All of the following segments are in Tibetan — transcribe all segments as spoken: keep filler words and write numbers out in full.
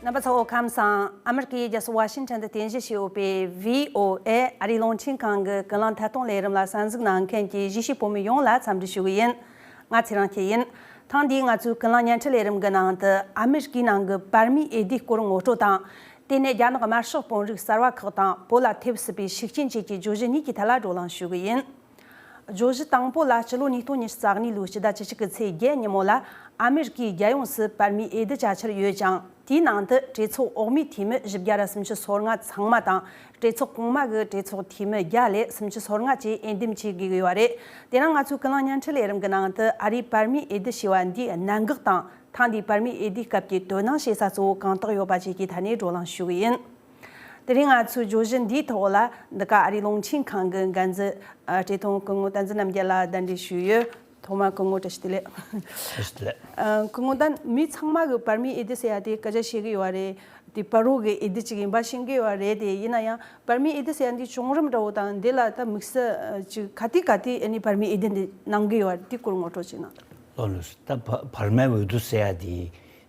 རྣམ་པ་ཚོ་ཁམས་བཟང་། ཨ་མི་རི་ཀའི་རྒྱལ་ས་ཝ་ཤིང་ཊོན་དུ་རྟེན་གཞི་བྱས་ཡོད་པའི་བྷི་ཨོ་ཨེ་ཨ་རིའི་རླུང་འཕྲིན་ཁང་གི་ཀུན་གླེང་ཐད་གཏོང་ལས་རིམ་ལ་གསན་གཟིགས་གནང་མཁན་གྱི་གཞིས་བྱེས་བོད་མི་ཡོངས་ལ་འཚམས་འདྲི་ཞུ་གི་ཡིན། ང་ཚེ་རིང་སྐྱིད་ཡིན། ཐེངས་འདིའི་ང་ཚོའི་ཀུན་གླེང་བརྙན་འཕྲིན་ལས་རིམ་གྱི་ནང་དུ་ཨ་མི་རི་ཀའི་ནང་གི་བར་མིའི་འོས་བསྡུའི་སྐོར་ངོ་སྤྲོད་དང་། དེ་ནས་རྒྱ་ནག་དམར་ཤོག་དཔོན་རིགས་གསར་བ་ཁག་དང་བོད་ལ་ཐེབས་སྲིད་པའི་ཤུགས་རྐྱེན་བཅས་ཀྱི་བརྗོད་གཞི་གཉིས་ཀྱི་ཐད་ལ་བགྲོ་གླེང་ཞུ་གི་ཡིན། བརྗོད་གཞི་དང་པོ་ལ་སྤྱི་ལོ་ཉིས་སྟོང་ཉི་ཤུ་རྩ་གཉིས་ལོའི་སྤྱི་ཟླ་བཅུ་གཅིག་གི་ཚེས་བརྒྱད་ཉིན་མོ་ལ་ཨ་མི་རི་ཀའི་རྒྱལ་ཡོངས་སུ་བར་མིའི་འོས་བསྡུ་བྱ་འཆར་ཡོད་ཅིང་། དེའི་ནང་དུ་གྲོས་ཚོགས་འོག་མའི་འཐུས་མི་བཞི་བརྒྱ་ར་སུམ་ཅུ་སོ་ལྔ་ཚང་མ་དང་། གྲོས་ཚོགས་གོང་མ་གི་གྲོས་ཚོགས་འཐུས་མི་བརྒྱ་ལས་སུམ་ཅུ་སོ་ལྔ་བཅས་འོས་འདེམས་བྱེད་དགོས་ཀྱི་ཡོད་རེད། དེ་རིང་ང་ཚོའི་ཀུན་གླེང་བརྙན་འཕྲིན་ལས་རིམ་གྱི་ནང་དུ་ཨ་རིའི་བར་མིའི་འོས་བསྡུ་ཞེས་པ་འདིའི་གནད་འགག་དང་། ཐེངས་འདིའི་བར་མིའི་འོས་བསྡུའི་སྐབས་ཀྱི་དོ་སྣང་བྱེད་ས་གཙོ་བོ་གང་དག་ཡོད་པ་བཅས་ཀྱི་ཐད་ནས་བགྲོ་གླེང་ཞུ་གི་ཡིན། དེ་རིང་ང་ཚོའི་བརྗོད་གཞི་འདིའི་ཐོག་ལ་འདི་ག་ཨ་རིའི་རླུང་འཕྲིན་ཁང་གི་འགན་འཛིན་ཨ་བཀྲས་མཐོང་སྐུ་ངོ་བསྟན་འཛིན་རྣམ་རྒྱལ་ལ་གདན་འདྲེན་ཞུས་ཡོད། ཐོག་མར་སྐུ་ངོ་བཀྲ་ཤིས་བདེ་ལེགས། བཀྲ་ཤིས་བདེ་ལེགས། ཨ། སྐུ་ངོ་ད་མི་ཚང་མ་གི་བར་མིའི་འོས་བསྡུ་ཟེར་ཡ་དེ་སྐད་ཆ་བཤད་གི་ཡོད་རེད། དེ་བར་རོ་གི་འོས་བསྡུ་ཅིག་ཡིན་པ་ཤེས་གི་ཡོད་རེད། དེ་ཡིན་ན་ཡང་བར་མིའི་འོས་བསྡུ་ཟེར་ཡ་འདི་བྱུང་རིམ་འདྲ་བོ་དང་འདི་ལ་ད་དམིགས་བསལ་ཅིག་ག་དུས་ག་དུས་ཨ་ནི་བར་མིའི་འོས་བསྡུ་འདི་གནང་གི་ཡོད་རེད། དེ་སྐོར་ངོ་སྤྲོད་ཅིག་གནང་དང་། ལགས་ལགས། ད་བ་བར་མའི་འོས་བསྡུ་ཟེར་ཡ་དེ་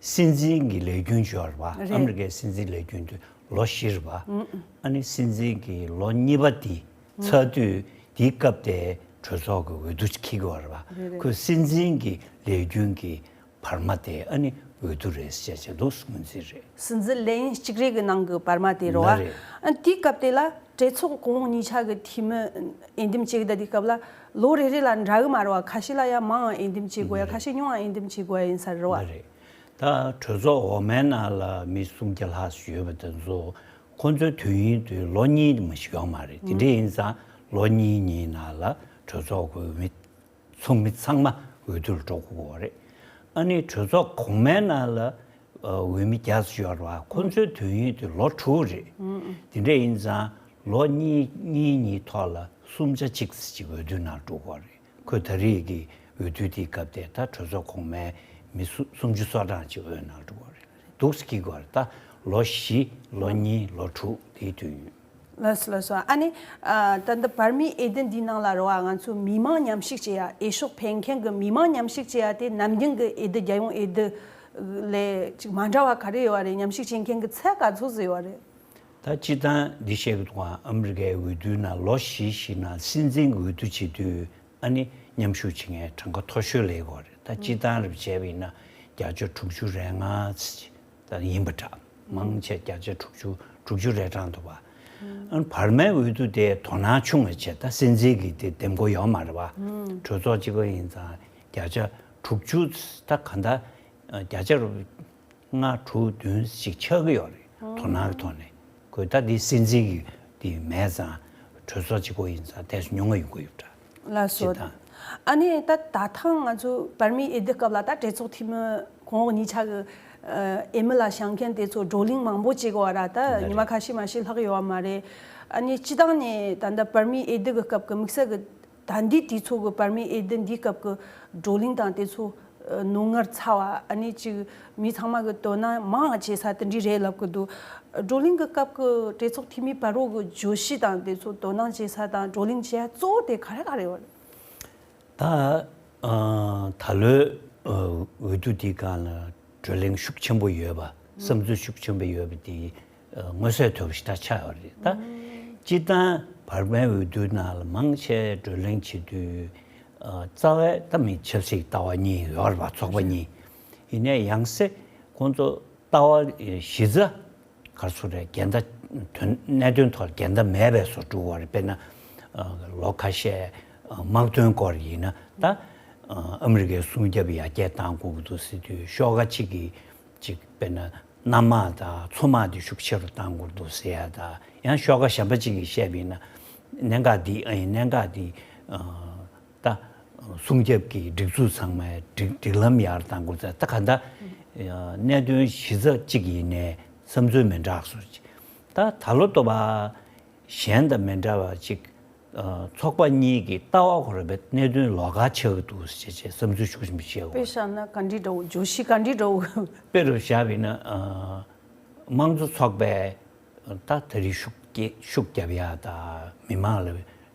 སྲིད་འཛིན་གྱི་ལས་རྒྱུན་ཅིག་ཡོད་རེད་པ། རེད། ཨ་མི་རི་ཀའི་སྲིད་འཛིན་ལས་རྒྱུན་དེ་ལོ་བཞི་རེད་པ། ཨ་ནི་སྲིད་འཛིན་གྱི་ལོ་གཉིས་པ་དེ་ཚར་དུས་དེའི་སྐབས་དེ་གྲོས་ཚོགས་ཀྱི་འོས་བསྡུ་འཁེལ་གྱི་ཡོད་རེད་པ། རེད་རེད། ཁོས་སྲིད་འཛིན་གྱི་ལས་རྒྱུན་གྱི་བར་མ་དེ་ཨ་ནི་འོས་བསྡུ་རེད་ཟེར་བྱས་འདུག་སེ་ངོས་འཛིན་རེད། སྲིད་འཛིན་ལས་ཡུན་གཅིག་རེ་གི་ནང་གི་བར་མ་དེ་རེད་པ། ལགས་རེད། ཨ་དེའི་སྐབས་དེ་ལ་གྲོས་ཚོགས་གོང་འོག་གཉིས་ཆ་གི་འཐུས་མི་འོས་འདེམས་བྱེད་ཀྱི་ད་དེའི་སྐབས་ལ་ལོ་རེ་རེ་ལ་འདྲ་གི་མ་རེད་པ། ཁ་ཤས་ལ་ཡང་མང་ང་འོས་འདེམས་བྱེད་དགོས་ཡ། ལགས་རེད། ཁ་ཤས་ཉུང་ང་འོས་འདེམས་བྱེད་དགོས་ཡ་ཡིན་ས་རེད་པ། ལགས་རེད། ད་གྲོས་ཚོགས་འོག་མའི་ནང་ལ་མི་སུམ་བརྒྱ་ལྷག་ཙམ་ཡོད་པ་དེ་ཚོ་ཁོ་ཚོའི་དུས་ཡུན་དེ་ལོ་གཉིས་མ་ཞིག་ཡོད་མ་རེད། དེ་འདྲ་ཡིན་ཙང་ལོ་གཉིས་གཉིས་ནང་ལ་གྲོས་ཚོགས་ཀྱི་འོས་མི་ཚོགས་མི་ཚང་མ་འོས་བསྡུ་ལ་འགྲོ་དགོས་ཀྱི་ཡོད་རེད། ཨ་ནི་གྲོས་ཚོགས་གོང་མའི་ནང་ལ་ཨ་འོས་མི་བརྒྱ་ཙམ་ཡོད་རེད་པ། ཁོ་ཚོའི་དུས་ཡུན་དེ་ལོ་དྲུག་རེད། དེ་འདྲ་ཡིན་ཙང་ལོ་གཉིས་གཉིས་གཉིས་ཐོག་ལ་སུམ་ཆ་གཅིག་ཙམ་ཅིག་འོས་བསྡུའི་ནང་འགྲོ་དགོས་རེད། ཁོས་ད་རེས་ཀྱི་འོས་བསྡུ་དེའི་སྐབས་དེ་ད་གྲོས་ཚོགས་གོང་མའི་མི་སུ་སུམ་ཅུ་སོ་གྲངས་ཅིག་འོས་ནང་འགྲོ་དགོས་རེད། འདུག་སེ་འཁེལ་དགོས་རེད། ད་ལོ་བཞི་ལོ་གཉིས་ལོ་དྲུག་དེའི་དུས་ཡུན། ལགས་སོ་ལགས་སོ། ཨ་ནི་ཨ་ད་འདི་བར་མིའི་འོས་བསྡུ་འདིའི་ནང་ལ་རེད་པ། ང་ཚོ་མི་མང་མཉམ་ཞུགས་བྱེད་ཡ། འོས་ཤོག་འཕེན་མཁན་གྱི་མི་མང་མཉམ་ཞུགས་བྱེད་ཡ་དེ་ནམ་རྒྱུན་གྱི་འོས་བསྡུ་རྒྱལ་ཡོངས་འོས་བསྡུ་ལས་ཅིག་མ་འདྲ་བ་ག་རེ་ཡོད་པ་རེད། མཉམ་ཞུགས་བྱེད་མཁན་གྱི་ཚད་ག་ཚོད་ཙམ་ཡོད་པ་རེད། ད་སྤྱིར་བཏང་འདི་བཤད་ཀྱི་འདུག་ག་ཨ་མི་རི་ཀའི་འོས་བསྡུའི་ནང་ལོ་བཞི་བཞི་ནང་སྲིད་འཛིན་གྱི་འོས་བསྡུ་བྱེད་དུས་ཨ་ནི་མཉམ་ཞུགས་བྱེད་མཁན་གྲངས་ཀ་མཐོ་ཤོས་ལ་ཡོད་རེད། ད་སྤྱིར་བཏང་རེ་བྱས་པ་ཡིན་ན་བརྒྱ་ཆ་དྲུག་ཅུ་རེ་ལྔ་ཙམ་ད་ཡིན་པ་འདྲ། མང་ཆེ་བརྒྱ་ཆ་དྲུག་ཅུ་དྲུག་ཅུ་རེ་གྲངས་འདུག་པ། ཨ་ནི་བར་མའི་འོས་བསྡུ་དེ་དོ་སྣང་ཆུང་བའི་ཆེད། ད་སྲིད་འཛིན་གྱི་དེ་འདེམས་བསྐོ་ཡོད་མ་རེད་པ། གྲོས་ཚོགས་གཅིག་པ་ཡིན་ཙང་བརྒྱ་ཆ་དྲུག་ཅུ་ད་ག་ད་བརྒྱ་ཆ་ལྔ་དྲུག་བདུན་ཅིག་ཆགས་ཀྱི་ཡོད་རེད། དོ་སྣང་གི་ཐོག་ནས། ཁོས་ད་འདི་སྲིད་འཛིན་གྱི་འདི་མེད་ཙང་གྲོས་ཚོགས་གཅིག་པོ་ཡིན་ཙང་དེ་ཚོ་ཉུང་ང་ཡོང་གི་ཡོད་འདྲ། ལགས་སོ། ཅེས་དང་། ཨ་ནི་ད་ད་ཐེངས་ང་ཚོ་བར་མིའི་འོས་བསྡུ་སྐབས་ལ་ད་གྲོས་ཚོགས་འཐུས་མི་གོང་འོག་གཉིས་ཆ་གི་ཨ་འོས་མི་ལ་བཞེངས་མཁན་དེ་ཚོ་བགྲོ་གླེང་མང་པོ་བྱེད་དགོས་པ་ར། ད་ཉི་མ་ཁ་ཤས་མ་ཞིག་ལྷག་ཡོད་པ་མ་རེད། ཨ་ནི་སྤྱི་བཏང་ནས་ད་ལྟ་བར་མིའི་འོས་བསྡུ་གི་སྐབས་ཀྱི་དམིགས་བསལ་གྱི་ད་འདི་དུས་ཚོད་ཀྱི་བར་མིའི་འོས་བསྡུ་འདིའི་སྐབས་ཀྱི་བགྲོ་གླེང་དང་དེ་ཚོ་ཨ་རྣོ་ངར་ཚ་བ། ཨ་ནི་ཅིག་མི་ཚང་མ་གི་དོ་སྣང་མང་བ་བྱེད་ས་དེ་འདྲ་རེད་ལབ་ཀྱི་འདུག་བགྲོ་གླེང་གི་སྐབས་ཀྱི་གྲོས་ཚོགས་འཐུས་མི་བར་རོ་གི་བརྗོད་གཞི་དང་དེ་ཚོ་དོ་སྣང་བྱེད་ས་དང་བགྲོ་གླེང་བྱེད་ཡ་གཙོ་བོ་དེ་ག་རེ་ག་རེ་ཡོད་རེད། ད་ཨ་ད་ལོའི་ཨ་འོས་བསྡུ་འདིའི་སྒང་ལ་བགྲོ་གླེང་ཤུགས་ཆེན་པོ་ཡོད་པ། བསམ་ཚུལ་ཤུགས་ཆེན་པོ་ཡོད་པ་དེ་ཨ་མངོན་གསལ་དོད་པོ་ཞེ་དྲག་ཆགས་ཡོད་རེད། ད་སྤྱིར་བཏང་བར་མའི་འོས་བསྡུའི་ནང་ལ་མང་ཆེ་བགྲོ་གླེང་བྱེད་དུས་ཨ་རྩ་བའི་ད་མི་ཆབ་སྲིད་ལྟ་བ་གཉིས་ཡོད་རེད་པ། ཚོགས་པ་གཉིས། ཡིན་ནའི་ཡང་སེ་ཁོང་ཚོ་ལྟ་བ་གཞི་རྩ་ག་རེ་ཟེར་དགོས་རེད། འགལ་ཟླ་དོན་གནད་དོན་ཐོག་འགལ་ཟླ་མེད་པའི་བཟོ་འདྲ་བ་རེད། དཔེར་ན་ཨ་ལོ་ཁ་ཤས་ཨ་དམག་དོན་སྐོར་ཡིན་ན་ད་ཨ་ཨ་མི་རི་ཀའི་སྲུང་སྐྱོབ་ཡར་རྒྱས་གཏང་དགོས་ཀྱི་འདུག་ཟེར་དུས་ཤོག་ཁ་གཅིག་གིས་གཅིག་དཔེར་ན་གནམ་དམག་དང་མཚོ་དམག་དེ་ཤུགས་ཆེ་རུ་གཏང་དགོས་འདུག་ཟེར་ཡ་དང་། ཡང་ཤོག་ཁ་གཞན་པ་གཅིག་གིས་བཤད་པ་ཡིན་ན་གནད་འགག་འདི་ཨ་ཡིན་གནད་འགག་འདི་ཨ་ད་སྲུང་སྐྱོབ་ཀྱི་སྒྲིག་འཛུགས་ཚང་མའི་སྒྲིག་སྒྲིག་ལམ་ཡར་གཏང་དགོས་ཟེར། ད་ག་ད་གནད་དོན་གཞི་རྩ་གཅིག་ཡིན་ནའི་བསམ་ཚུལ་མི་འདྲ་བཟོ་ཅིག་ད་ད་ལོ་ལྟོ་བ་གཞན་དང་མི་འདྲ་བ་ཅིག་ཨ་ཚོགས་པ་གཉིས་ཀྱི་ལྟ་བ་ཁོ་ར་བའི་གནད་དོན་ལོགས་ཀ་ཆགས་ཀྱི་འདུག་ཟེར་བྱས་བསམ་ཚུལ་ཤུགས་ཆེན་པོ་བཤད་དགོས། དཔེ་བཞག་ན་ག་འདྲའི་འདྲ་བོ། བརྗོད་གཞི་ག་འདྲའི་འདྲ་བོ། དཔེ་རུ་བཞག་པ་ཡིན་ན་ཨ་དམངས་གཙོ་ཚོགས་པས་ད་ད་རེས་ཤུགས་རྒྱ་ཤུགས་རྒྱབ་ཡ་དང་མི་མང་ལ་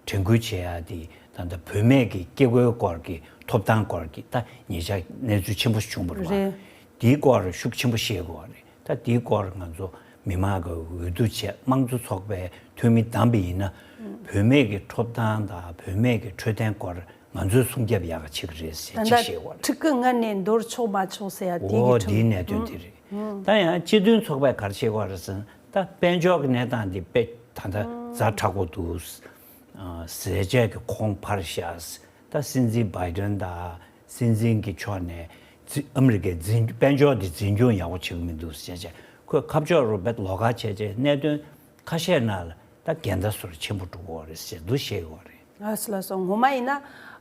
དྲན་སྐུལ་བྱེད་ཡ་དེ་ད་ལྟ་བུད་མེད་ཀྱི་སྐྱེ་སྒོའི་སྐོར་གྱི་ཐོབ་ཐང་སྐོར་གྱི་ད་ཉེ་ཆར་གནས་ཚུལ་ཆེན་པོ་བྱུང་བ་རེད་པ། རེད། དེའི་སྐོར་ཤུགས་ཆེན་པོ་བཤད་དགོས་པ་རེད། ད་དེའི་སྐོར་ང་ཚོ་མི་མང་གི་འོས་བསྡུ་བྱས། དམངས་གཙོ་ཚོགས་པའི་འཐུས་མི་བདམས་པ་ཡིན་ན། བུད་མེད་ཀྱི་ཐོབ་ཐང་དང་བུད་མེད་ཀྱི་འཕྲོད་བསྟེན་སྐོར་ང་ཚོས་སྲུང་སྐྱོབ་ཡག་ག་བྱེད་ཀྱི་རེད་ཟེར་ད་གཅིག་ལྟ་བཤད་ཡོད་རེད། ཕྲུ་གུ་སྔར་ནས་འདོར་ཆོག་མ་ཆོག་ཟེར་ཡ་དེ་འོ་གི་དེའི་ཁྲིམས། གནད་དོན་དེ་རེད། ད་ཡང་སྤྱི་མཐུན་ཚོགས་པས་ག་རེ་བྱེད་ཀྱི་ཡོད་རེད་ཟེར་ན། ད་དཔལ་འབྱོར་གྱི་གནས་སྟངས་འདི་དཔེ་ད་ལྟ་ཛ་དྲག་པོ་འདུག་ཨ། ཟས་བཅད་ཀྱི་ཁོང་འཕར་བཞག་ད་སྲིད་འཛིན་བྷའི་ཌེན་དང་སྲིད་འཛིན་གྱི་ཕྱོགས་ནས་འཛིན། ཨ་མི་རི་ཀའི་འཛིན། དཔལ་འབྱོར་འདི་འཛིན་སྐྱོང་ཡག་པོ་བྱེད་ཀྱི་མི་འདུག་ཟེར་བྱས། ཁོས་ཁ་ཕྱོགས་རུ་བེད་ལོགས་ཀ་བྱས་བྱས། གནད་དོན་ཁ་ཤས་ནང་ལ་ད་འགལ་ཟླ་སོར་ཆེན་པོ་འགྲོ་གི་ཡོད་རེད་ཟེར་འདུག་བཤད་ཀྱི་ཡོད་རེད། ལགས་སོ་ལགས་སོ། ངོ་མ་ཡིན་ན་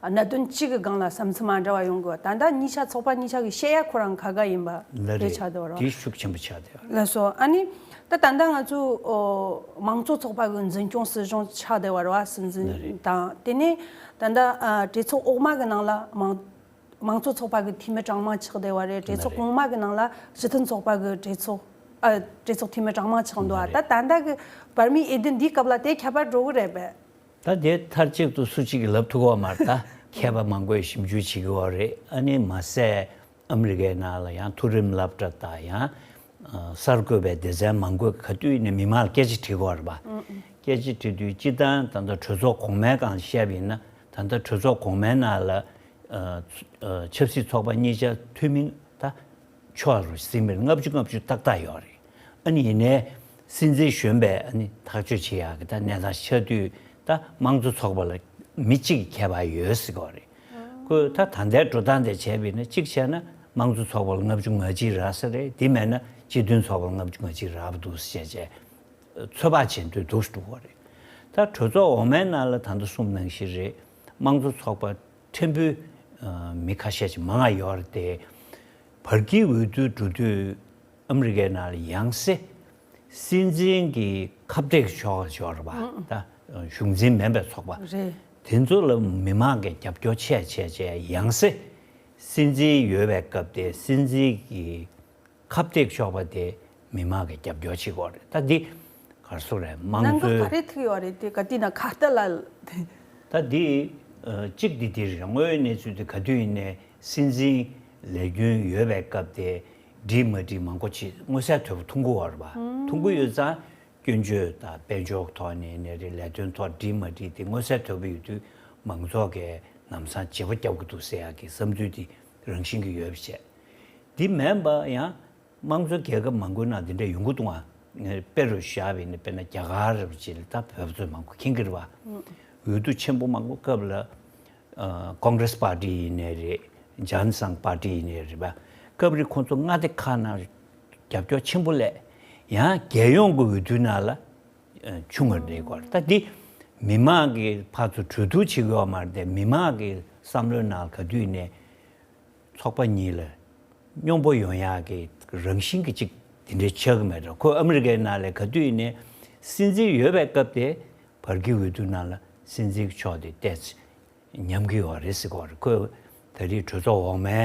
གནད་དོན་གཅིག་གི་སྒང་ལ་བསམ་ཚུལ་མ་འདྲ་བ་ཡོང་གི་ཡོད། ད་ལྟ་གཉིས་ཆ་ཚོགས་པ་གཉིས་ཆ་གི་བཤད་ཡ་ཁོ་རང་ཁ་ཁ་ཡིན་པ་ལ་དེ་རེད། ཆགས་བསྡད་ཡོད་རེད་བ། དེ་ཤུགས་ཆེན་པོ་ཆགས་བསྡད་ཡོད་རེད། ལགས་སོ། ཨ་ནི་ད་ད་ལྟ་ང་ཚོ་ཨོ་དམངས་གཙོ་ཚོགས་པ་གི་འཛིན་སྐྱོང་སྲིད་གཞུང་ཆགས་བསྡད་ཡོད་རེད་བ། སྲིད་འཛིན་ལ་རེད། དང་དེ་ནས་ད་ལྟ་ཨ་གྲོས་ཚོགས་འོག་མ་གི་ནང་ལ་དམངས་དམངས་གཙོ་ཚོགས་པ་གི་འཐུས་མི་གྲངས་མང་ཆགས་བསྡད་ཡོད་རེད། གྲོས་ཚོགས་ལ་རེད། གོང་མ་གི་ནང་ལ་སྤྱི་མཐུན་ཚོགས་པ་གི་གྲོས་ཚོགས་ཨ་གྲོས་ཚོགས་འཐུས་མི་གྲངས་མང་ཆགས་འདུག་ཨ། ལ་ད་རེད། ད་ལྟ་གི་བར་མིའི་འོས་བསྡུ་འདིའི་སྐབས་ལ་དེ་ཁྱད་པར་འགྲོ་གི་རེད་པས། ད་དེ་མཐའ་གཅིག་ཏུ་སུ་གཅིག་གིས་ལབ་ཐུབ་ཀྱི་ཡོད་མ་རེད། ད་མཁས་པ་མང་པོས་ཞིབ་འཇུག་བྱེད་ཀྱི་ཡོད་རེད། ཨ་ནི་མ་ཟད་ཨ་མི་རི་ཀའི་ནང་ལ་ཡང་མཐོ་རིམ་སློབ་གྲྭ་དང་ཡང་ཨ་གསར་འགོད་པའི་སྡེ་ཚན་མང་པོས་ག་དུས་ནས་མི་མང་ལ་སྐད་ཆ་དྲིས་ཀྱི་ཡོད་རེད་པ། ཨང་ཨང་། སྐད་ཆ་དྲིས་དུས་སྤྱིར་བཏང་ད་ལྟ་གྲོས་ཚོགས་གོང་མའི་སྒང་བཤད་པ་ཡིན་ན། ད་ལྟ་གྲོས་ཚོགས་གོང་མའི་ནང་ལ་ཨ་ཨ་ཆབ་སྲིད་ཚོགས་པ་གཉིས་ཆ་འཐུས་མི་ད་ཕྱོགས་རུ་ཟིན་པའི་ལྔ་བཅུ་ལྔ་བཅུ་ཏག་ཏག་ཡོད་རེད། ཨ་ནི་ཡིན་ནའི་སྲིད་འཛིན་གཞོན་པས་ཨ་ནི་ཐག་གཅོད་བྱེད་ཡག་གི་ད་གནས་སྟངས་ཆགས་དུས། ད་དམངས་གཙོ་ཚོགས་པ་ལ་མི་གཅིག་གི་ཁྱད་པར་ཡོད་ཟེར་གྱི་ཡོད་རེད། ཁོས་ད་ད་ལྟའི་འགྲོ་སྟངས་དེ་བྱས་པ་ཡིན་ན། གཅིག་བྱས་ན་དམངས་གཙོ་ཚོགས་པ་ལ་ལྔ་བཅུ་ང་གཅིག་རག་ས་རེད། དེ་མེད་ན་སྤྱི་མཐུན་ཚོགས་པ་ལ་ལྔ་བཅུ་ང་གཅིག་རག་པ་འདུག་ཟེར་བྱས་བྱས་ཚོད་དཔག་བྱེད་འདོད་འདུག་འདུག་གི་རེད། ད་གྲོས་ཚོགས་འོག་མའི་ནང་ལ་ད་ལྟ་གསུངས་ནང་བཞིན་རེད། དམངས་གཙོ་ཚོགས་པ་ཕྲན་བུ་ཨ་མི་ཁ་ཤས་ཅིག་མང་བ་ཡོད་རེད་དེ། བར་བརྒལ་འོས་བསྡུ་འགྲོ་དུས་ཨ་མི་རི་ཀའི་ནང་ལ་ཡང་སེ་སྲིད་འཛིན་གྱི་ཁ་གཏད་ཀྱི་ཕྱོགས་ཡོད་རེད་པ། ཨང་། ད་གཞུང་འཛིན་མིན་པའི་ཚོགས་པ་རེད། དེ་ཚོ་ལ་མི་མང་གིས་རྒྱབ་སྐྱོར་བྱས་བྱས་བྱས་ཡང་སེ་སྲིད་འཛིན་ཡོད་པའི་སྐབས་དེ་སྲིད་འཛིན་གྱི་ཁ་གཏད་ཀྱི་ཕྱོགས་པ་དེ་མི་མང་གིས་རྒྱབ་སྐྱོར་བྱེད་ཀྱི་ཡོད་རེད། ད་འདི་ག་རེ་ཟེར་དགོས་རེད། དམངས་གནད་འགག་ག་གཙོའི་རེ་ཐུག་ཡོད་རེད་དེ་ག་དུས་ན་ཁ་གཏད་ལ། ད་འདི་ཨ་གཅིག་འདི་འདི་རེད། དངོས་ཡོད་གནས་ཚུལ་དེ་ག་དུས་ཡིན་ནའི་སྲིད་འཛིན་ལས་རྒྱུན་ཡོད་པའི་སྐབས་དེ་འགྲིག་མ་འགྲིག་མང་པོ་ཅིག་མངོན་གསལ་དོད་པོ་མཐོང་གི་ཡོད་རེད་པ། མཐོང་གི་ཡོད་ཙང་སྐྱོན་བརྗོད་དང་དཔལ་འབྱོར་ཐོག་ནས་ཡིན་ནའི་རེད། ལས་དོན་ཐོག་འགྲིག་མ་འགྲིག་དེ་མངོན་གསལ་དོད་པོ་ཡོད་དུས་མང་ཚོགས་ཀྱིས་ལམ་སང་བརྗེ་པོ་རྒྱག་གི་འདུག་ཟེར་ཡག་གི་བསམ་ཚུལ་དེ་རང་བཞིན་གྱིས་ཡོད་པ་བྱས། འདི་མིན་པ་ཡང་དམངས་གཙོ་རྒྱལ་ཁབ་མང་པོའི་ནང་འདི་འདྲ་ཡོང་གི་འདུག་ཨ། ངས་དཔེ་རུ་བཞག་པ་ཡིན་ན། དཔེར་ན་རྒྱ་གར་རེད་པ་ཅིག་ལ་ད་བོད་པ་ཚོས་མང་པོ་མཁྱེན་གྱི་རེད་པ། འོས་བསྡུ་ཆེན་པོ་མང་པོ་སྐབས་ལ་ཨ་ཀོང་གྷི་རེས་པར་ཊི་ཡིན་ནའི་རེད། ཇན་སང་པར་ཊི་ཡིན་ནའི་རེད་པ། སྐབས་རེ་ཁོང་ཚོ་མངའ་སྡེ་ཁག་ནང་རྒྱབ་སྐྱོར་ཆེན་པོ་སླེབས། ཡང་རྒྱལ་ཡོངས་ཀྱི་འོས་བསྡུ་ནང་ལ་ཨ་ཆུང་ངུར་སླེབས་ཀྱི་ཡོད་རེད། ད་འདི་མི་མང་གིས་ཕར་ཚུར་གྲོས་བསྡུར་བྱེད་ཀྱི་ཡོད་མ་རེད་དེ། མི་མང་གི་བསམ་བློའི་ནང་ག་དུས་ཡིན་ནའི་ཚོགས་པ་གཉིས་ལ་སྙོམས་པོ་ཡོང་ཡག་གི་རང་བཞིན་གྱི་གཅིག་དེ་འདྲའི་ཆགས་ཀྱི་མེད་འགྲོ། ཁོ་ཨ་མི་རི་ཀའི་ནང་ལ་ག་དུས་ཡིན་ནའི་སྲིད་འཛིན་ཡོད་པའི་སྐབས་དེ་བར་བརྒལ་འོས་བསྡུ་ནང་ལ་སྲིད་འཛིན་གྱི་ཕྱོགས་དེ་ཏོག་ཙམ་ཉམས་ཀྱི་ཡོད་རེད་ཟེར་གྱི་ཡོད་རེད། ཁོས་ད་རེས་གྲོས་ཚོགས་འོག་མའི་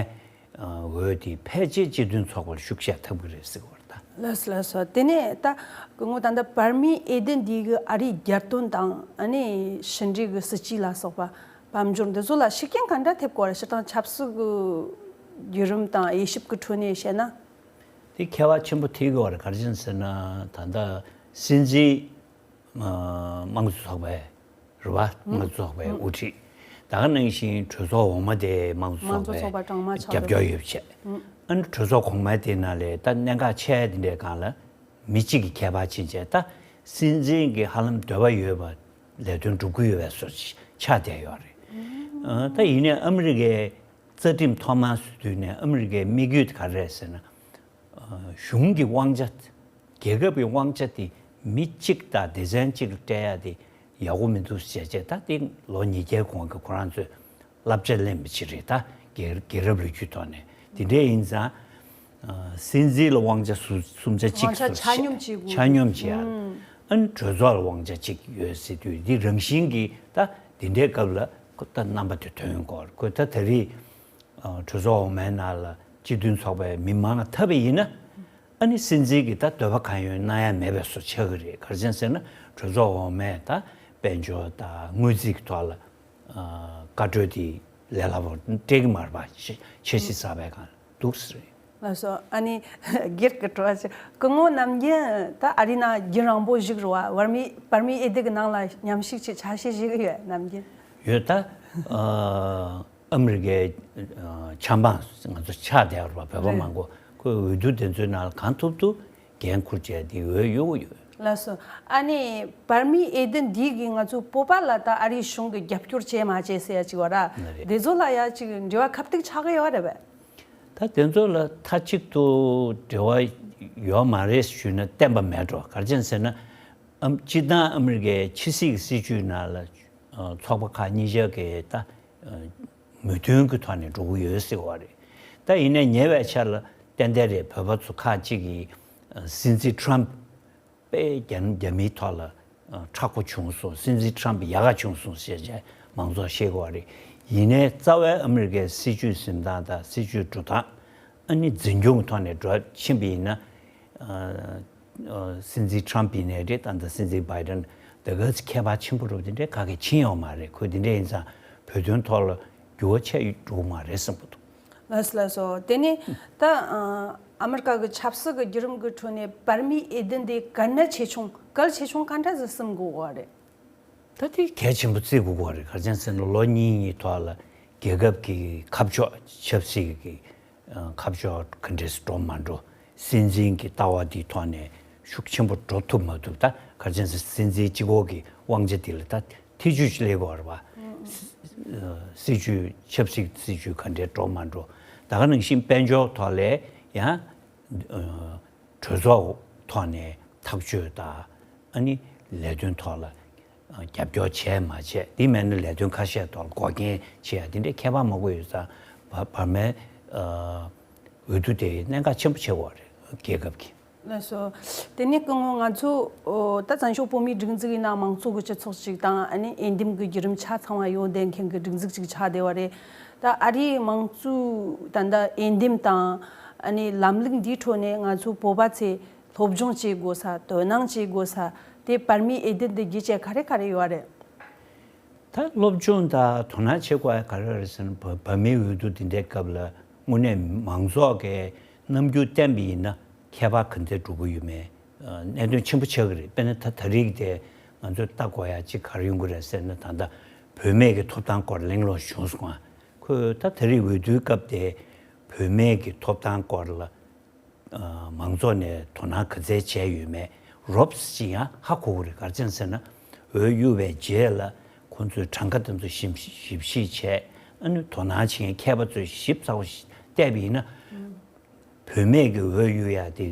འོས་དེ་ཕལ་ཆེར་སྤྱི་མཐུན་ཚོགས་པར་ཤུགས་ཆེ་ཐེབས་ཀྱི་རེད་ཟེར་གྱི་ཡོད་རེད་ད། ལགས་སོ་ལགས་སོ། དེ་ནས་ད་སྐུ་ངོ་ད་ལྟ་བར་མིའི་འོས་བསྡུ་འདི་གི་ཨ་རིའི་རྒྱལ་དོན་དང་ཨ་ནི་ཕྱི་འབྲེལ་གྱི་སྲིད་ཇུས་ལ་སོགས་པ་དཔལ་འབྱོར་འདི་ཚོ་ལ་ཤུགས་རྐྱེན་ག་འདྲ་ཐེབས་ཀྱི་ཡོད་རེད། སྤྱིར་བཏང་ཆབ་སྲིད་ཀྱི་བརྒྱུད་རིམ་དང་དབྱེ་ཞིབ་ཀྱི་ཁྲོད་ནས་བཤད་ན། དེ་ཁྱད་པར་ཆེན་པོ་ཐེབས་ཀྱི་ཡོད་རེད། ག་རེ་བྱས་ཟེར་ན་ད་ལྟ་སྲིད་འཛིན་ཨ་དམངས་གཙོ་ཚོགས་པའི་རེད་པ། དམངས་གཙོ་ཚོགས་པའི་དབུ་ཁྲིད། ད་ག་ནང་བཞིན་གྲོས་ཚོགས་འོག་མ་དེ་དམངས་གཙོ་ཚོགས་པའི་རྒྱབ་སྐྱོར་ཡོད་པ་བྱས། ཨ་ནི་གྲོས་ཚོགས་གོང་མ་དེ་ནང་ལ་ད་གནད་འགག་ཆེ་དེ་འདྲའི་སྒང་ལ་མི་གཅིག་གིས་ཁྱད་པར་ཕྱིན་བྱས། ད་སྲིད་འཛིན་གྱི་ཧ་ལམ་འདོད་པ་ཡོད་པ་ལས་དོན་སྒྲུབ་ཀྱི་ཡོད་པའི་བཟོ་ཆགས་བསྡད་ཡོད་རེད། ཨ་ད་ཡིན་ནའི་ཨ་མི་རི་ཀའི་རྩ་ཁྲིམས་ཐོག་མར་བཟོ་དུས་ནས་ཨ་མི་རི་ཀའི་དམིགས་ཡུལ་དེ་ག་རེ་རེད་ཟེར་ན། གཞུང་གི་དབང་ཆ། རྒྱལ་ཁབ་ཀྱི་དབང་ཆ་དེ་མི་གཅིག་དང་སྡེ་ཚན་གཅིག་ལ་སྤྲད་ཡ་དེ་ཡག་པོ་མི་འདུག་ཟེར་བྱས། ད་དེ་ལོ་ཉིས་བརྒྱའི་གོང་གི་ཁོ་རང་ཚོས་བསླབ་བྱ་ལེན་པ་ཅིག་རེད། ད་རྒྱལ་རྒྱལ་རབས་ལོ་རྒྱུས་ཐོག་ནས་དེ་འདྲས་ཡིན་ཙང་། སྲིད་འཛིན་ལ་དབང་ཆ་སུ་སུམ་ཆ་གཅིག་དབང་ཆ་སུ་ཆ་སྙོམས་བྱེད་དགོས། ཆ་སྙོམས་བྱེད་ཡ། ཨ་ནི་གྲོས་ཚོགས་ལ་དབང་ཆ་གཅིག་ཡོད་ཟེར་དུས་འདི་རང་བཞིན་གྱིས་ད་དེ་འདྲའི་སྐབས་ལ་ཁོ་ད་རྣམ་པ་དེ་ཐོན་ཡོང་གི་ཡོད་རེད། ཁོ་ད་ད་རེས་གྲོས་ཚོགས་འོག་མའི་ནང་ལ་སྤྱི་མཐུན་ཚོགས་པའི་མི་མང་ལ་འཐབ་པ་ཡིན་ན། ཨ་ནི་སྲིད་འཛིན་གྱིས་ད་འདོད་པ་གང་ཡོད་གནང་ཡ་མེད་པའི་བཟོ་ཆགས་ཀྱི་རེད། ག་རེ་བྱས་ཟེར་ན་གྲོས་ཚོགས་འོག་མས་ད་དཔལ་འབྱོར་དང་དངུལ་རྩིས་ཀྱི་ཐོག་ལ་ཨ་བཀའ་འཁྲོལ་དེ་ལས་སླ་པོ་སྤྲད་ཀྱི་མ་རེད་པ། ཆ་ཆ་སྲིད་གསར་པའི་སྒང་ལ་འདུག་ཟེར། ལགས་སོ། ཨ་ནི་སྒེར་གྱི་དྲི་བ་ཅིག་སྐུ་ངོ་ནམ་རྒྱུན་ད་ཨ་རི་ནང་རྒྱུན་རིང་པོ་བཞུགས་རེད་བ། བར་མི་བར་མི་འོས་བསྡུ་གི་ནང་ལ་མཉམ་ཞུགས་ཅིག་ཆ་ཤས་ཞིག་ཡོད་ནམ་རྒྱུན། ཡོད་ད། ཨ་ཨ་མི་རི་ཀའི་ཨ་ཆབ་འབངས་ང་ཚོ་ཆགས་བསྡད་ཡོད་རེད་བ། བོད་པ་རེད། མང་པོ་ཁོས་འོས་བསྡུ་དེ་ཚོའི་ནང་ལ་གང་ཐུབ་ཐུབ་འགན་འཁུར་བྱས་ཏེ་འོས་གཡོ་གི་ཡོད། ལགས་སོ། ཨ་ནི་བར་མི་འོས་བསྡུ་འདི་གིས་ང་ཚོ་བོད་པ་ལ་ད་ཨ་རིའི་གཞུང་གིས་རྒྱབ་སྐྱོར་བྱས་མ་བྱས་ཟེར་ཡ་ཅིག་ཡོད་ར། ལགས་རེད། དེ་ཚོ་ལ་ཡ་ཅིག་འབྲེལ་བ་ཁ་གཏད་ཆགས་ཀྱི་ཡོད་རེད་པས། ད་དེ་ཚོ་ལ་མཐའ་གཅིག་ཏུ་འབྲེལ་བ་ཡོད་མ་རེད་ཞུས་ན་བདེན་པ་མེད་འགྲོ། ག་རེ་བྱས་ཟེར་ན། ཨམ་སྤྱིར་བཏང་ཨ་མི་རི་ཀའི་ཕྱི་སྲིད་ཀྱི་སྲིད་ཇུས་ནང་ལ་ཨ་ཚོགས་པ་ཁག་གཉིས་ཆ་གི་ད་ཨ་མོས་མཐུན་གྱི་ཐོག་ནས་འགྲོ་གི་ཡོད་ཟེར་བ་རེད། ད་ཡིན་ནའི་ཉེ་བའི་ཆར་ལ་ཏན་ཏན་རེད། བོད་པ་ཚོ་ཁག་ཅིག་གིས་ཨ་སྲིད་འཛིན་ཊམ་པ་དཔེ་རྒྱ་རྒྱ་མིའི་ཐོག་ལ་ཨ་མཁྲེགས་པོ་བྱུང་སོང་། སྲིད་འཛིན་ཊམ་པ་ཡག་ག་བྱུང་སོང་ཟེར་བྱས་མང་ཚོགས་བཤད་དགོས་པ་རེད། ཡིན་ནའི་རྩ་བའི་ཨ་མི་རི་ཀའི་སྲིད་ཇུས་འཛིན་སྟངས་དང་སྲིད་ཇུས་འགྲོ་སྟངས་ཨ་ནི་འཛིན་སྐྱོང་གི་ཐོག་ནས་འགྲོ་ཕྱིན་པ་ཡིན་ན། ཨ་ཨ་སྲིད་འཛིན་ཊམ་པ་ཡིན་ནའི་རེད། ད་ལྟ་སྲིད་འཛིན་བྷའི་ཌེན་དེ་ག་ཚོད་ཁྱད་པར་ཆེན་པོ་འགྲོ་དེ་འདྲའི་ག་གེ་ཕྱིན་ཡོད་མ་རེད། ཁོས་དེ་འདྲ་ཡིན་ཙང་བོད་དོན་ཐོག་ལ་འགྱུར་བ་ཆེ་འགྲོ་གི་མ་རེད་བསམ་གྱི་འདུག་ལགས་སོ། ལགས་སོ། དེ་ནས་ད་ཨ་ཨ་མི་རི་ཀ་གི་ཆབ་སྲིད་ཀྱི་བརྒྱུད་རིམ་གྱི་ཁྲོད་ནས་བར་མིའི་འོས་བསྡུ་འདི་གལ་གནད་ཆེ་ཆུང་གལ་ཆེ་ཆུང་ག་འདྲ་ཟིག་སེམས་དགོས་པ་རེད། ད་དེ་གལ་ཆེན་པོ་བརྩི་དགོས་པ་རེད། ག་རེ་བྱས་ཟེར་ན་ལོ་གཉིས་གཉིས་ཐོག་ལ་རྒྱལ་ཁབ་ཀྱི་ཁ་ཕྱོགས་ཆབ་སྲིད་ཀྱི་ཨ་ཁ་ཕྱོགས་ག་འདྲས་འགྲོ་མ་འགྲོ། སྲིད་འཛིན་གྱི་ལྟ་བ་འདིའི་ཐོག་ནས་ཤུགས་ཆེན་པོ་འགྲོ་ཐུབ་མ་ཐུབ། ད་ག་རེ་བྱས་ཟེར་ན་སྲིད་འཛིན་གཅིག་པོ་གི་དབང་ཆ་འདི་ལ་ད་ཐེ་བྱུས་ཤིག་སླེབས་དགོས་རེད་པ། སྲིད་ཇུས་ཆབ་སྲིད་སྲིད་ཇུས་ག་འདྲས་འགྲོ་མ་འགྲོ། ད་ག་ནང་བཞིན་དཔལ་འབྱོར་ཐོག་ལ་ཡང་ཨ་གྲོས་ཚོགས་ཐོག་ནས་ཐག་གཅོད་དང་ཨ་ནི་ལས་དོན་ཐོག་ལ་རྒྱབ་སྐྱོར་བྱས་མ་བྱས། དེ་མིན་ན་ལས་དོན་ཁ་ཤས་ཐོག་ལ་འགོག་རྐྱེན་བྱེད་ཡ་དེ་འདྲའི་ཁྱད་པར་མང་པོ་ཡོད་ཙང་། བ་བར་མའི་ཨ་འོས་བསྡུ་དེ་གནད་འགག་ཆེན་པོ་ཆགས་ཀྱི་ཡོད་རེད། རྒྱལ་ཁབ་ཀྱི། ལགས་སོ། དེ་ནས་སྐུ་ངོ་ང་ཚོ་ཨོ་ད་བཙན་བྱོལ་བོད་མིའི་སྒྲིག་འཛུགས་ཡིན་ན་མང་གཙོ་གི་སྤྱི་ཚོགས་ཤིག་དང་། ཨ་ནི་འོས་འདེམས་ཀྱི་བརྒྱུད་རིམ་ཆ་ཚང་བ་ཡོད་བསྡད་མཁན་གྱི་སྒྲིག་འཛུགས་ཤིག་ཆགས་བསྡད་པ་རེད། ད་ཨ་རིའི་མང་གཙོའི་ད་ལྟ་འོས་འདེམས་དང་ཨ་ནི་ལམ་ལུགས་འདིའི་ཁྲོད་ནས་ང་ཚོ་བོད་པ་ཚོས་སློབ་སྦྱོང་བྱེད་དགོས་ས། དོ་སྣང་བྱེད་དགོས་ས་དེ་བར་མིའི་འོས་བསྡུ་འདི་བརྒྱུད་བྱས་ག་རེ་ག་རེ་ཡོད་རེད། ད་སློབ་སྦྱོང་དང་དོ་སྣང་བྱེད་དགོས་ཡ་ག་རེ་རེད་ཟེར་ན། བ་བར་མིའི་འོས་བསྡུ་འདི་འདྲའི་སྐབས་ལ་དངོས་གནས་མང་ཚོགས་ཀྱིས་རྣམ་འགྱུར་བསྟན་པ་ཡིན་ན་ཁྱད་པར་ག་འདྲ་འགྲོ་གི་ཡོད་མེད་གནད་དོན་ཆེན་པོ་ཆགས་ཀྱི་རེད། དཔེར་ན་ད་ད་རེས་ཀྱི་དེ་ང་ཚོས་ལྟ་དགོས་ཡ་གཅིག་ག་རེ་ཡོང་གི་རེད་ཟེར་ན། ད་ལྟ་བུད་མེད་ཀྱི་ཐོབ་ཐང་སྐོར་གླེང་སློང་བྱུང་སོང་ང་། ཁོས་ད་ད་རེས་འོས་བསྡུའི་སྐབས་དེ་བུད་མེད་ཀྱི་ཐོབ་ཐང་སྐོར་ལ་ཨ་མང་ཚོགས་ནས་དོ་སྣང་ག་ཚད་བྱས་ཡོད་མེད་རོབ་ཙམ་ཅིག་ཡང་ཧ་གོ་གི་རེད། ག་རེ་བྱས་ཟེར་ན། འོས་གཡུགས་པའི་རྗེས་ལ་ཁོང་ཚོས་གྲངས་ཀ་དེ་ཚོ་ཞིབ་ཞིབ་བཤེར་བྱས། ཨ་ནི་དོ་སྣང་བྱེད་མཁན་མཁས་པ་ཚོས་ཞིབ་ཚགས་པོ་ཞིག་བལྟས་པ་ཡིན་ན། བུད་མེད་ཀྱི་འོས་གཡུག་ཡ་དེ་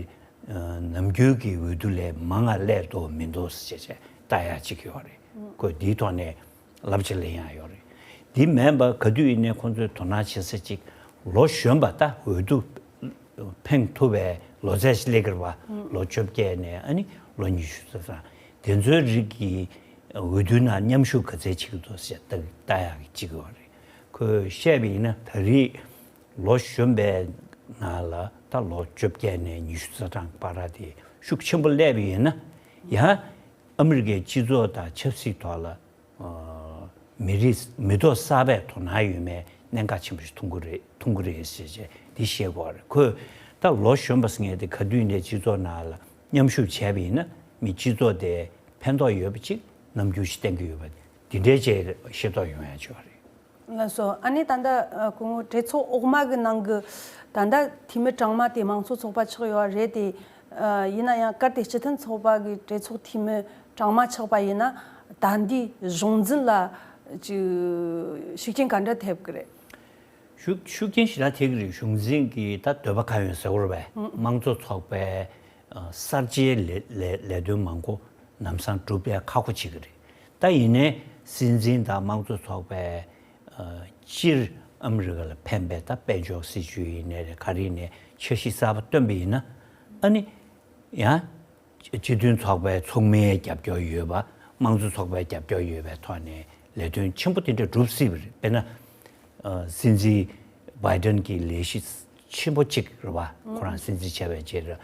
ཨ་ནམ་རྒྱུན་གྱི་འོས་བསྡུ་ལས་མང་ང་སླེབས་འདུག་མི་འདུག་ཟེར་བྱས་ལྟ་ཡ་གཅིག་ཡོད་རེད། ཁོས་འདིའི་ཐོག་ནས་བསླབ་བྱ་ལེན་ཡ་ཡོད་རེད། འདི་མིན་པ་ག་དུས་ཡིན་ནའི་ཁོང་ཚོས་དོ་སྣང་བྱེད་ས་གཅིག་ལོ་གཞོན་པ་ད་འོས་བསྡུ་ཕེབས་ཐུབ་པའི་ལོ་ཚད་ཞིག་སླེབས་ཀྱི་རེད་པ། ལོ་བཅོ་བརྒྱད་ནས་ཨ་ནི་ལོ་ཉི་ཤུ་རྩ་གྲངས་དེ་ཚོའི་རིགས་ཀྱི་འོས་བསྡུའི་ནང་མཉམ་ཞུགས་ག་ཚད་བྱེད་ཀྱི་འདུག་ཟེར་ལྟ་ལྟ་ཡག་གི་གཅིག་ཡོད་རེད། ཁོས་བཤད་པ་ཡིན་ན་ད་རེས་ལོ་གཞོན་པའི་ནང་ལ་ད་ལོ་བཅོ་བརྒྱད་ནས་ཉི་ཤུ་རྩ་གྲངས་བར་དེ་ཤུགས་ཆེན་པོ་སླེབས་པ་ཡིན་ན། ཡང་ཨ་མི་རི་ཀའི་སྤྱི་ཚོགས་དང་ཆབ་སྲིད་ཐོག་ལ་ཨ་མི་རིགས་མི་ཐོག་གསར་པས་དོ་སྣང་ཡོད་མེད་གནད་འགག་ཆེན་པོ་ཞིག་མཐོང་གི་རེད། མཐོང་གི་རེད་ཟེར་བྱས་འདི་བཤད་དགོས་རེད། ཁོས་ད་ལོ་གཞོན་པ་ཟེར་མཁན་དེ་ག་དུས་ནས་སྤྱི་ཚོགས་ནང་ལ་མཉམ་ཞུགས་བྱས་པ་ཡིན་ན་མི་སྤྱི་ཚོགས་དེ་ཕན་ཐོགས་ཡོད་པ་ཅིག་རྣམ་འགྱུར་ཞིག་བསྟན་གྱི་ཡོད་པ་འདི་འདྲའི་ཅིག་ཤེས་རྟོགས་ཡོང་ཡ་ཆོག་རེད། ལགས་སོ། ཨ་ནི་ད་ལྟ་ཨ་སྐུ་ངོ་གྲོས་ཚོགས་འོག་མ་གི་ནང་གི་ད་ལྟ་འཐུས་མི་གྲངས་མང་དེ་མང་གཙོ་ཚོགས་པ་ཆགས་ཡོད་རེད་དེ། ཨ་ཡིན་ན་ཡང་གལ་ཏེ་སྤྱི་མཐུན་ཚོགས་པ་གི་གྲོས་ཚོགས་འཐུས་མི་གྲངས་མང་ཆགས་པ་ཡིན་ན་ད་འདི་གཞུང་འཛིན་ལ་ཅིག་ཤུགས་རྐྱེན་ག་འདྲ་ཐེབས་ཀྱི་རེད། ཤུགས་ཤུགས་རྐྱེན་ཞེ་དྲག་ཐེབས་ཀྱི་རེད། གཞུང་འཛིན་གྱི་ད་འདོད་པ་གང་ཡོད་ཟེར་བ་རེད་པས། དམངས་གཙོ་ཚོགས་པའི་ཨ་གསར་བརྗེའི་ལས་ལས་ལས་དོན་མང་པོ་ལམ་སང་སྒྲུབ་ཡ་ཁག་པོ་བྱེད་ཀྱི་རེད། ད་ཡིན་ནའི་སྲིད་འཛིན་དང་དམངས་གཙོ་ཚོགས་པའི་ཨ་སྤྱིར་ཨ་མི་རི་ཀ་ལ་ཕན་པའི་ད་དཔལ་འབྱོར་སྲིད་ཇུས་ཡིན་ནའི་རེད། ག་རེ་ཡིན་ནའི་འཆར་གཞི་གསར་པ་བཏོན་པ་ཡིན་ན། ཨ་ནི་ཡང་སྤྱི་མཐུན་ཚོགས་པའི་ཚོགས་མིའི་རྒྱབ་སྐྱོར་ཡོད་པ། དམངས་གཙོ་ཚོགས་པའི་རྒྱབ་སྐྱོར་ཡོད་པའི་ཐོག་ནས་ལས་དོན་ཆེན་པོ་དེ་འདྲ་སྒྲུབ་སྲིད་པ་རེད། དཔེར་ན་ཨ་སྲིད་འཛིན་བྷའི་ཌེན་གྱི་ལས་གཞི་ཆེན་པོ་གཅིག་རེད་པ། ཁོ་རང་སྲིད་འཛིན་བྱས་པའི་རྗེས་ལ་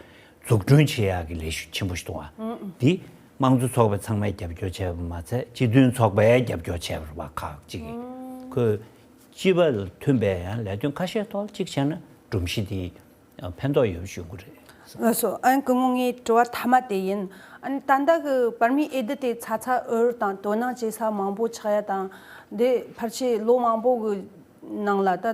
འཛུགས་སྐྲུན་བྱེད་ཡག་གི་ལས་གཞི་ཆེན་པོ་ཞིག་འདུག་པ། འདི་དམངས་གཙོ་ཚོགས་པ་ཚང་མས་རྒྱབ་སྐྱོར་བྱས་པ་མ་ཚད་སྤྱི་མཐུན་ཚོགས་པས་རྒྱབ་སྐྱོར་བྱས་པ་རེད་པ། ཁག་ཅིག་གིས། ཁོས་སྤྱི་པ་ལ་མཐུན་པའི་ཡང་ལས་དོན་ཁ་ཤས་ཐོག་ལ་གཅིག་བྱས་ན་སྒྲོམ་གཞི་དེ་ ཕན་ཐོགས་ཡོད་ཞུ་གི་རེད། ལགས་སོ། ཨན་སྐུ་ངོ་ངའི་དྲི་བ་མཐའ་མ་དེ་ཡིན། ཨན་ད་ལྟ་གི་པར་མའི་འོས་བསྡུ་དེ་ཚ་ཚ་འུར་དང་དོ་སྣང་བྱེད་ས་མང་པོ་ཆགས་ཡ་དང་། འདི་ཕལ་ཆེར་ལོ་མང་པོ་གི་ནང་ལ་ད་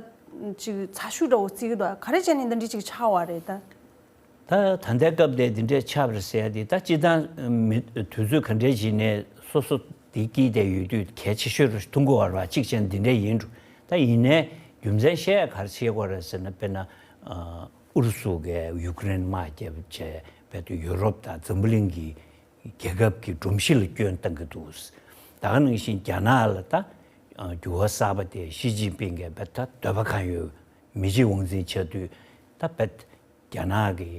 ཅིག་ཚ་ཤུགས་འདྲ་བོ་བརྩི་གི་འདུག་ག་རེ་བྱས་ནས་འདི་འདྲའི་ཅིག་ཆགས་པ་རེད་ད། ད་ད་ལྟའི་སྐབས་དེ་འདི་འདྲའི་ཆགས་པ་རེད་ཟེར་ཡ་དེ་ད་སྤྱིར་བཏང་མི་དུས་ཚོད་ག་འདྲའི་ཞིག་ནས་སོ་སོ་དེ་སྐྱིད་དེ་ཡོད་དུས་གལ་ཆེ་ཤོས་རུ་མཐོང་གི་ཡོད་རེད་བ། གཅིག་བྱས་ན་འདི་འདྲ་ཡིན་འགྲོ། ད་ཡིན་ནའི་རྒྱུ་མཚན་བཤད་ཡ་ག་རེ་བྱེད་དགོས་རེད་ཟེར་ན། དཔེར་ན་ཨུ་རུ་སུ་གིས་ཡུཀ་རེན་དམག་རྒྱབ་བྱས་བས་དུ་ཡུ་རོབ་དང་འཛམ་བུ་གླིང་གི་རྒྱལ་ཁབ་ཀྱི་སྒྲོམ་གཞི་ལ་སྐྱོན་བཏང་གི་འདུག་ད་ག་ནང་བཞིན་རྒྱ་ནག་ལ་ད་འགྱུར་བ་གསར་པ་དེ་ཞི་ཅིན་ཕིང་གིས་བས་ད་འདོད་པ་གང་ཡོད་མི་གཅིག་དབང་འཛིན་བྱ་དུས་ད་བས། རྒྱ་ནག་གི་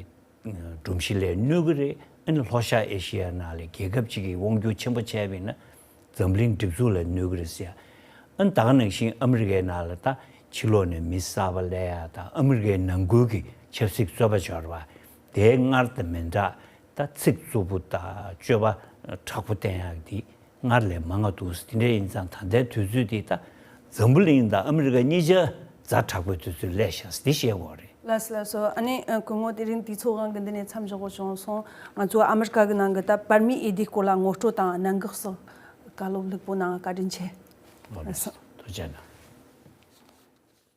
སྒྲོམ་གཞི་ལ་གནོད་ཀྱི་རེད། ཨ་ནི་ལྷོ་ཤར་ཨེ་ཤེ་ཡ་ནང་ལ་རྒྱལ་ཁབ་ཅིག་གིས་དབང་སྒྱུར་ཆེན་པོ་བྱས་པ་ཡིན་ན་འཛམ་གླིང་སྒྲིག་འཛུགས་ལ་གནོད་ཀྱི་རེད་ཟེར་ཡ། ཨ་ནི་ད་ག་ནང་བཞིན་ཨ་མི་རི་ཀའི་ནང་ལ་ད་ཕྱི་ལོགས་ནས་མི་གསར་པ་སླེབས་ཡ་དང་ཨ་མི་རི་ཀའི་ནང་ཁུལ་གྱི་ཆབ་སྲིད་རྩོད་པ་འབྱོར་བ་དེའི་སྔར་དང་མི་འདྲ། ད་ཚིག་རྩུབ་པོ་དང་སྤྱོད་པ་དྲག་པོ་བསྟན་ཡག་དེ་སྔར་ལས་མང་བ་འདུག་དེ་འདྲ་ཡིན་ཙང་ད་ལྟའི་དུས་ཚོད་འདི་ད་འཛམ་བུ་གླིང་དང་ཨ་མི་རི་ཀ་གཉིས་ཆ་ཛ་དྲག་པོའི་དུས་ཚོད་སླེབས་ཤག་འདི་བཤད་དགོས་རེད། ལགས་སོ་ལགས་སོ། ཨ་ནི་སྐུ་ངོ་དེ་རིང་དུས་ཚོད་དབང་གིས་འདི་ནས་མཚམས་འཇོག་དགོས་བྱུང་སོང་། ང་ཚོ་ཨ་མི་རི་ཀ་གི་ནང་གི་ད་པར་མའི་འོས་བསྡུའི་སྐོར་ལ་ངོ་སྤྲོད་དང་གནད་འགག་སོགས་བཀའ་སློབ་ལྷུག་པོ་གནང་བཀའ་དྲིན་ཆེ། ལགས་སོ། ཐུགས་རྗེ་གནང་།